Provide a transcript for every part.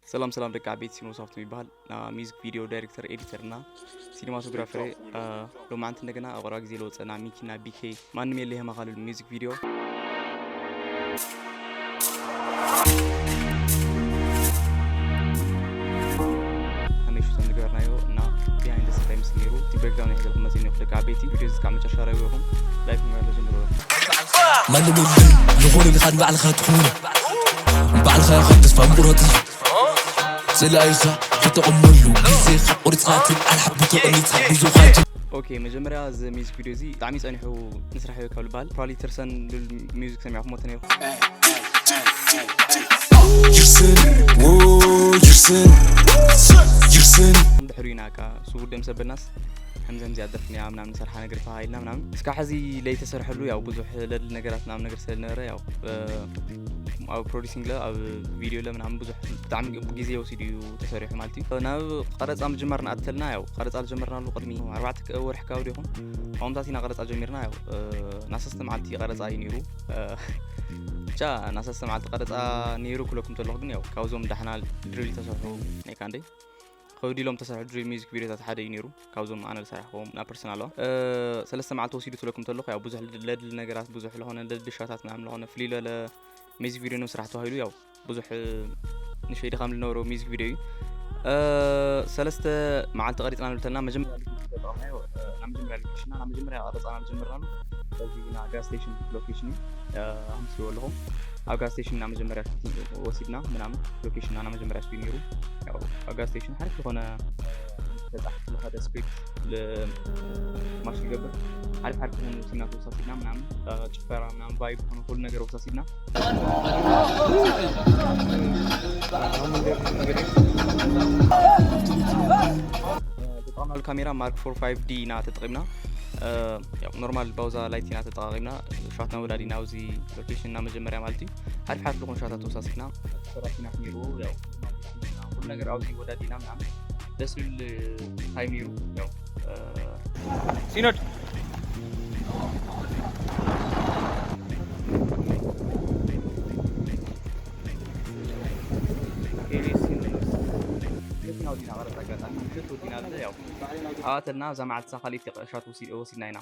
ሰላም ሰላም ደቂ ዓበይቲ፣ ሲኖ ሳፍቶም ይበሃል። ና ሚውዚክ ቪዲዮ ዳይሬክተር ኤዲተር እና ሲኒማቶግራፈር። ሎማዓንቲ እንደገና ኣብ ቀረባ ግዜ ለወፀ ና ሚኪ ና ቢኬ ማንም የለ የማኻሉ ሚውዚክ ቪዲዮ። ከመይ ሹት ዝገበርናዮ እና ቢሃይንድ ስታይ ምስ ነይሩ እቲ ብሬክዳውን ይሕዘልኩም መፅእ ነይሩ። ደቂ ዓበይቲ፣ ቪዲዮ እስካብ መጨረሻ ረዊኹም ላይክ ምግባር ጀምሩ። ማንም የለን ዝኾነ ኢልካ ንባዕልኻ ትኹን፣ ባዕልኻ ኢኻ ተስፋ ምቑረጽ። ስለ ኣይሳ ከተቐመሉ ግዜኻ ቁርጽኻ ትልዓል ሓቡ ተቐኒጽካ ጉዞኻ ኦኬ፣ መጀመርያ እዚ ሚውዚክ ቪዲዮ እዚ ብጣዕሚ ጸኒሑ ንስራሕ እዩ ካብ ዝበሃል ፕሮባብሊ ትርሰን ልብል ሚውዚክ ሰሚዕኩሞ ተነይሩ። ይርስን፣ ዎ፣ ይርስን፣ ይርስን። ድሕሪኡ ኢና እካ ስውር ደም ሰበልናስ ከምዚ ከምዚ ኣደርፍንያ ምናምን ንሰርሓ ነገር ተባሂልና ምናምን እስካ ሕዚ ለይተሰርሐሉ ያው ብዙሕ ለድል ነገራት ምናምን ነገር ስለነበረ ያው ኣብ ፕሮዲሲንግ ለ ኣብ ቪዲዮ ለ ምናምን ብዙሕ ብጣዕሚ ግዜ ወሲዱ እዩ ተሰሪሑ ማለት እዩ። ናብ ቀረፃ ምጅማር ንኣተልና ያው ቀረፃ ዝጀመርናሉ ቅድሚ ኣርባዕተ ወርሒ ከባቢ ይኹን ከምታት ኢና ቀረፃ ጀሚርና። ያው ናሰስተ መዓልቲ ቀረፃ እዩ ነይሩ። ብቻ ናሰስተ መዓልቲ ቀረፃ ነይሩ ክለኩም ተለኹ ግን ያው ካብዞም ዳሕና ድሪል ተሰርሑ ናይ ካንደይ ከብዲ ኢሎም ተሰርሑ ድሪል ሚውዚክ ቪዲዮታት ሓደ እዩ ነይሩ። ካብዞም ኣነ ዝሰራሕክዎም ናብ ፐርሰናል ሰለስተ መዓልቲ ወሲዱ ትለኩም ተለኹ ያው ብዙሕ ለድል ነገራት ብዙሕ ለኾነ ለድሻታት ምናምን ለኾነ ፍልይ ለለ ሚውዚክ ቪዲዮ ንምስራሕ ተባሂሉ ያው ብዙሕ ንሸይ ድኻም ዝነበሮ ሚውዚክ ቪዲዮ እዩ። ሰለስተ መዓልቲ ቀሪፅና ንብል ተለና መጀመርያ ናብ መጀመርያ ሎኬሽንና ናብ መጀመርያ ቀረፃና ዝጀመርናሉ እዚ ና ጋዝ ስቴሽን ሎኬሽን እዩ። ከምስልዎ ኣለኹ ኣብ ጋዝ ስቴሽን ናብ መጀመርያ ወሲድና ምናምን ሎኬሽንና ናብ መጀመርያ ስቢ ነይሩ። ያው ኣብ ጋዝ ስቴሽን ሓሪፍ ዝኾነ ተፃሕፍ ዝኸደ ስክሪፕት ማሽ ይገብር ሓሪፍ ሓሪፍ ዝኾኑ ሲናት ወሳሲድና ምናምን ጭፈራ ምናምን ቫይብ ዝኾነ ኩሉ ነገር ወሳሲድና ተጠቐምናሉ ካሜራ ማርክ ፎር ፋይቭ ዲ ኢና ተጠቒምና። ያው ኖርማል ባውዛ ላይት ኢና ተጠቓቒምና። ሻትና ወዳዲና ኣብዚ ሎኬሽን እና መጀመርያ ማለት እዩ ሓሪፍ ሓሪፍ ዝኾኑ ሻታት ተወሳሲድና ሰራሲና ነይሩ። ያው ኩሉ ነገር ኣብዚ ወዳዲና ምናምን ደስ ዝብል ታይም ነይሩ። ያው ሲኖድ ዲና ቀረፅ ኣጋጣሚ ምሸት ወዲና ኣለ ያው ኣተልና እዛ መዓልቲ እዛ ካልእቲ ሻት ወሲድና ኢና።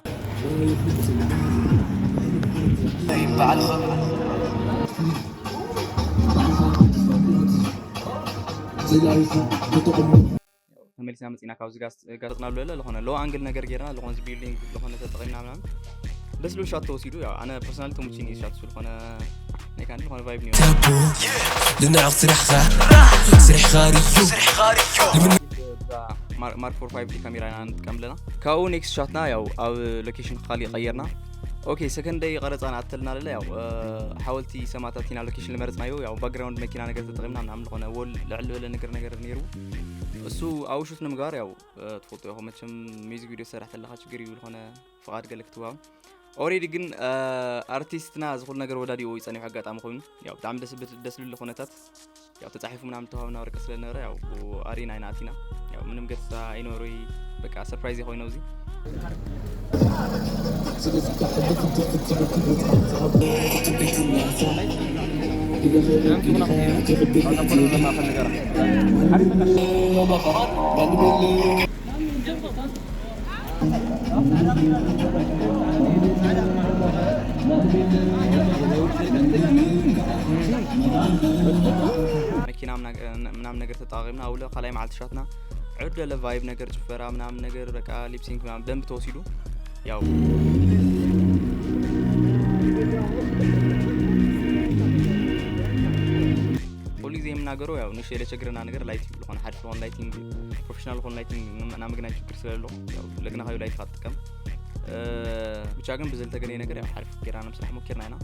ተመሊስና መፂና ካብዚ ጋስጥናሉ ለ ዝኾነ ሎ ኣንግል ነገር ጌርና ዝኾነ ዚ ቢልዲንግ ዝኾነ ተጠቒምና ምናምን ደስ ዝብል ሻት ተወሲዱ። ያው ኣነ ፐርሰናሊ ተሙቺኒ ሻት ዝኾነ ናይ ካንዲ ዝኾነ ቫይብ ኒዮ ንናቕ ስራሕኻ ስራሕኻ ርዩ ማርክ ፎር ፋይቭ ዲ ካሜራ ኢና ንጥቀም ኣለና። ካብኡ ኔክስት ሻትና ያው ኣብ ሎኬሽን ካሊእ ቀየርና። ኦኬ ሰከንደይ ቀረፃ ንኣተልና ለለ ያው ሓወልቲ ሰማዕታት ኢና ሎኬሽን ልመረፅናዮ ያው ባክግራውንድ መኪና ነገር ተጠቒምና ምናምን ዝኾነ ወል ልዕል ዝበለ ነገር ነገር ነይሩ። እሱ ኣብኡ ሹት ንምግባር ያው ትፈልጡ ኢኹም መቸም ሚውዚክ ቪዲዮ ትሰርሕ ተለካ ችግር እዩ ዝኾነ ፍቓድ ገለ ክትዋም ኦሬዲ ግን ኣርቲስትና እዚ ኩሉ ነገር ወዳዲኡ ይፀኒሑ ኣጋጣሚ ኮይኑ ያው ብጣዕሚ ደስ ዝብል ኩነታት ያው ተፃሒፉ ምናምን ተዋህብና ወረቀት ስለነበረ ያው ኣሪና ኢና ኣቲና ያው ምንም ገሳ ኣይነበሩ በቃ ሰርፕራይዝ ኮይኑ እዚ መኪና ምናምን ነገር ተጠቃቂምና ኣብለ ካልኣይ መዓልቲ ሻትና ዕድ ለለ ቫይብ ነገር ጭፈራ ምናምን ነገር በቃ ሊፕሲንክ ምናምን ደንብ ተወሲዱ ያው ኩሉ ግዜ የምናገረው ያው ንሽ የለ ችግርና ነገር ላይቲንግ ዝኾነ ሓድሽ ዝኾነ ላይቲንግ ፕሮፌሽናል ዝኾነ ላይቲንግ ናምግናይ ችግር ስለሎ ለግና ካዩ ላይት ካጥቀም ብቻ ግን ብዝልተገለየ ነገር ያው ሓሪፍ ጌርና ንምስራሕ ሞኪርና ኢና።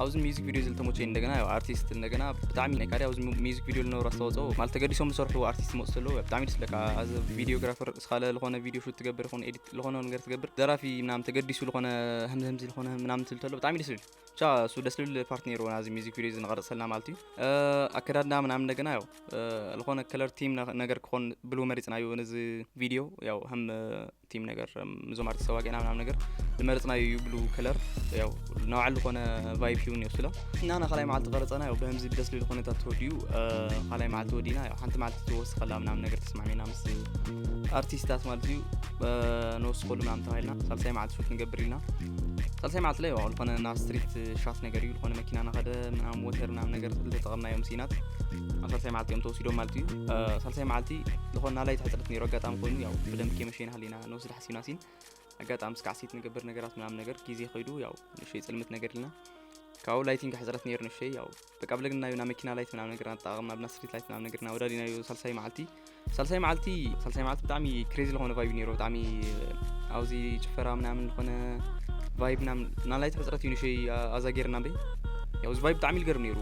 ኣብዚ ሚዚክ ቪዲዮ ዝልተሞቸ እንደገና ያው ኣርቲስት እንደገና ብጣዕሚ ናይ ካዲ ኣብዚ ሚዚክ ቪዲዮ ልነብሩ ኣስተዋፅኦ ማለት ተገዲሶም ዝሰርሑ ኣርቲስት መፁ ተለዉ ብጣዕሚ ደስ ለካ ኣዚ ቪዲዮግራፈር እስካለ ዝኾነ ቪዲዮ ሹት ትገብር ይኹን ኤዲት ዝኾነ ነገር ትገብር ደራፊ ምናምን ተገዲሱ ዝኾነ ህምዚ ህምዚ ዝኾነ ምናምን ትል ተሎ ብጣዕሚ ደስ ይብል። ብቻ እሱ ደስ ልብል ፓርት ነይሩ ናዚ ሚዚክ ቪዲዮ እዚ ንቐረጽ ዘለና ማለት እዩ። ኣከዳድና ምናምን እንደገና ያው ዝኾነ ከለር ቲም ነገር ክኾን ብሉ መሪጽናዩ ነዚ ቪዲዮ ያው ከም ቲም ነገር እዞም ኣርቲስት ተዋጊዕና ምናምን ነገር ዝመረጽናዮ እዩ ብሉ ከለር ያው ንባዕሉ ዝኾነ ቫይብ ሂውን እዩ ስለ እና ና ካልኣይ መዓልቲ ቀረጸና ያው ብህምዚ ብደስ ልብል ኩነታት ተወዲኡ ካልኣይ መዓልቲ ወዲና ያው ሓንቲ መዓልቲ ትወስኸላ ምናምን ነገር ተስማሚና ምስ ኣርቲስታት ማለት እዩ ንወስኸሉ ምናምን ተባሂልና ሳልሳይ መዓልቲ ሹት ንገብር ኢልና ሳልሳይ መዓልቲ ላይ ያው ዝኾነ ናብ ስትሪት ሻት ነገር እዩ ዝኾነ መኪና ናኸደ ምናምን ወተር ምናምን ነገር ዝተጠቐምናዮም ሲናት ኣብ ሳልሳይ መዓልቲ እዮም ተወሲዶም ማለት እዩ ሳልሳይ መዓልቲ ዝኾነ ናላይ ትሕፅረት ነይሩ ኣጋጣሚ ኮይኑ ያው ብደንብ ከመሸና ሃሊና ንወስድ ሓሲብና ሲን ኣጋጣሚ እስካዕ ሴት ንገብር ነገራት ምናምን ነገር ግዜ ከይዱ ያው ንሸይ ፅልምት ነገር ኢልና ካብኡ ላይቲንግ ሕፅረት ነይሩ ንሸይ ያው በቃ ብለግና ና መኪና ላይት ምናምን ነገር ኣጠቃቀምና ብና ስትሪት ላይት ምናምን ነገርና ወዳዲናዮ ሳልሳይ መዓልቲ ሳልሳይ መዓልቲ ሳልሳይ መዓልቲ ብጣዕሚ ክሬዚ ዝኾነ ቫይብ ነይሩ ብጣዕሚ ኣብዚ ጭፈራ ምናምን ዝኾነ ቫይብ ምናምን ናላይት ሕፅረት እዩ ንሸይ ኣዛ ገይርና እምበይ ያው እዚ ቫይብ ብጣዕሚ ልገርም ነይሩ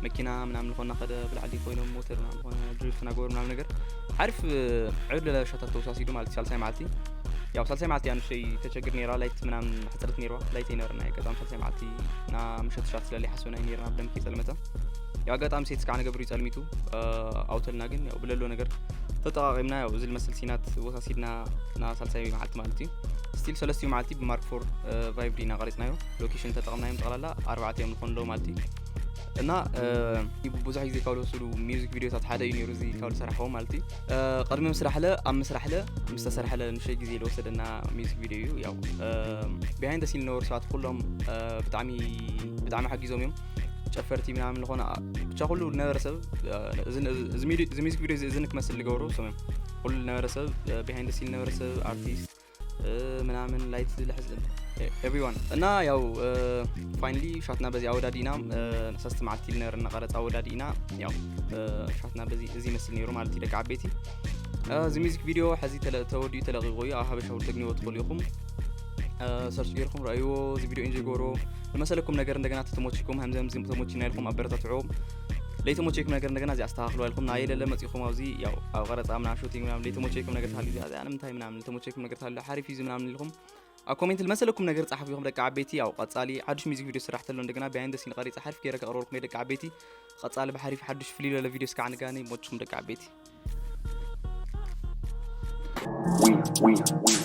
መኪና ምናምን ዝኾና ከደ ብላዕሊ ኮይኖም ሞተር ምናምን ዝኾነ ድሪፍት ናገበሩ ምናምን ነገር ሓሪፍ ዕብል ለሻታት ተወሳሲዱ ማለት ሳልሳይ መዓልቲ ያው ሳልሳይ መዓልቲ ኣንሸይ ተቸግር ነይራ ላይት ምናምን ሕፅረት ነይርዋ ላይት ኣይነበረና ኣጋጣሚ ሳልሳይ መዓልቲ ና ምሸት ሻት ስለለይ ሓስበና ነይርና ብደንብ ከይፀልመተ ያው ኣጋጣሚ ሴት ስካዕ ነገብሩ ይፀልሚቱ ኣውተልና ግን ያው ብለሎ ነገር ተጠቃቂምና ያው እዚ ልመስል ሲናት ወሳሲድና ና ሳልሳይ መዓልቲ ማለት እዩ ስቲል ሰለስቲዩ መዓልቲ ብማርክ ፎር ቫይብ ዲና ቀሪፅናዮ ሎኬሽን ተጠቐምናዮም ጠቕላላ ኣርባዕተ እዮም ዝኾኑ ኣለዉ ማለት እዩ እና ብዙሕ ግዜ ካብ ዝወሰዱ ሚዚክ ቪዲዮታት ሓደ እዩ ነይሩ እዚ ካብ ዝሰራሕዎ ማለት እዩ ቅድሚ ምስራሕለ ኣብ ምስራሕለ ምስ ተሰርሐለ ንሸይ ግዜ ዝወሰደና ሚዚክ ቪዲዮ እዩ ያው ቢሃይንድ ሲን ዝነበሩ ሰባት ኩሎም ብጣዕሚ ብጣዕሚ ሓጊዞም እዮም ጨፈርቲ ምናምን ዝኾነ ብቻ ኩሉ ዝነበረ ሰብ እዚ ሚዚክ ቪዲዮ እዚ ንክመስል ዝገብሩ ሰም እዮም ኩሉ ዝነበረ ሰብ ቢሃይንድ ሲን ዝነበረ ሰብ ኣርቲስት ምናምን ላይት ዝልሕዝ everyone እና ያው ፋይናሊ ሻትና በዚ ኣወዳዲና ሰስቲ መዓልቲ ዝነበረና ቀረፃ ኣወዳዲና ያው ሻትና በዚ እዚ ይመስል ነይሩ ማለት እዩ ደቂ ዓበይቲ እዚ ሚዚክ ቪዲዮ ሕዚ ተወዲኡ ተለቂቑ እዩ ኣብ ሃበሻ ውል ተግንዎ ትኽእሉ ኢኹም ሰርች ገይርኩም ረእይዎ እዚ ቪዲዮ ኢንጆይ ገበሮ ዝመሰለኩም ነገር እንደገና ተተሞችኩም ከምዚ ከምዚ ተሞችና ኢልኩም ኣበረታትዕዎም ለይተሞቸይኩም ነገር እንደገና እዚ ኣስተካክሉ ኢልኩም ናይ የለለ መፂኹም ኣብዚ ያው ኣብ ቀረፃ ምናምን ሹቲንግ ምናምን ለይተሞቸይኩም ነገር ተሃልዩ እዚ ኣነ ምንታይ ምናምን ለይተሞቸይኩም ነገር ተሃልዩ ሓሪፍ እዩ እዚ ምናምን ኢልኩም ኣብ ኮሜንት ዝመሰለኩም ነገር ፃሓፉ ኢኹም ደቂ ዓበይቲ ያው ቀፃሊ ሓዱሽ ሚዚክ ቪዲዮ ስራሕ ተሎ እንደገና ቢሃይንድ ሲን ቀሪፃ ሓሪፍ ገይረ ከቕርበልኩም እየ ደቂ ዓበይቲ ቀፃሊ ብሓሪፍ ሓዱሽ ፍልይ ዝበለ ቪዲዮ ስካዕ ንጋኒ ሞችኩም ደቂ ዓበይቲ We, we, we.